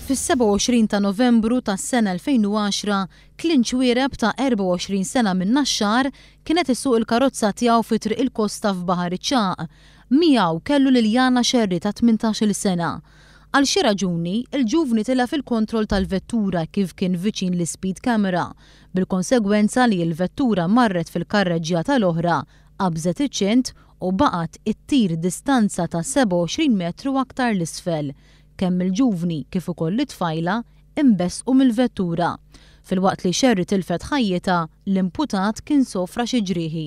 Fis-27 ta' Novembru tas-sena 2010, Clint Xuereb ta' 24 sena minn Naxxar kien qed isuq il-karozza tiegħu fi Triq il-Kosta f'Baħar iċ-Ċagħaq. Miegħu kellu lil Jana Scerri ta' 18-il sena. Għal xi raġuni, il-ġuvni tilef il-kontroll tal-vettura kif kien viċin l-ispeed camera, bil-konsegwenza li l-vettura marret fil-karreġġjata l-oħra, qabżet iċ-ċint u baqgħet ittir distanza ta' 27 metru aktar 'l isfel. Kemm il-ġuvni kif ukoll it-tfajla imbessqu mill-vettura. Filwaqt li Scerri tilfet ħajjitha, l-imputat kien sofra xi ġrieħi.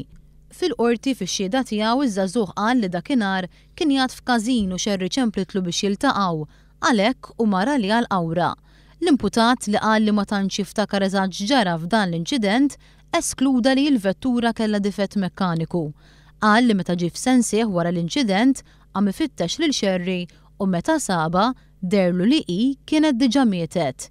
Fil-Qorti fix-xhieda tiegħu iż-żagħżugħ qal li dakinhar kien qiegħed f'każin u Scerri ċemplitlu biex jiltaqgħu, għalhekk hu mar għaliha l-Qawra. L-imputat, li qal li ma tantx jiftakar eżatt x'ġara f'dan l-inċident, eskluda li l-vettura kellha difett mekkaniku. Qal li meta ġie f'sensih wara l-inċident, qam ifittex lil Scerri u meta sabha, deherlu li hi kienet diġà mietet.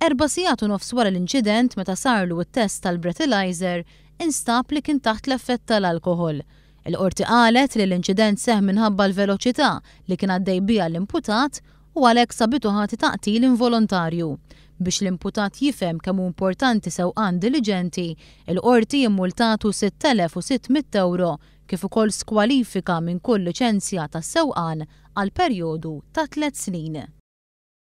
Erba' sigħat u nofs wara l-inċident meta sarlu t-test tal-breathalyzer, instab li kien taħt l-effett tal-alkoħol. Il-Qorti qalet li l-inċident seħħ minħabba l-veloċità li kien għaddej biha l-imputat u għalhekk sabitu ħati ta' qtil involontarju. Biex l-imputat jifhem kemm hu importanti sewqan diliġenti, il-Qorti immultatu 6,600 ewro kif ukoll skwalifika minn kull liċenzja tas-sewqan għal perjodu ta' tliet snin.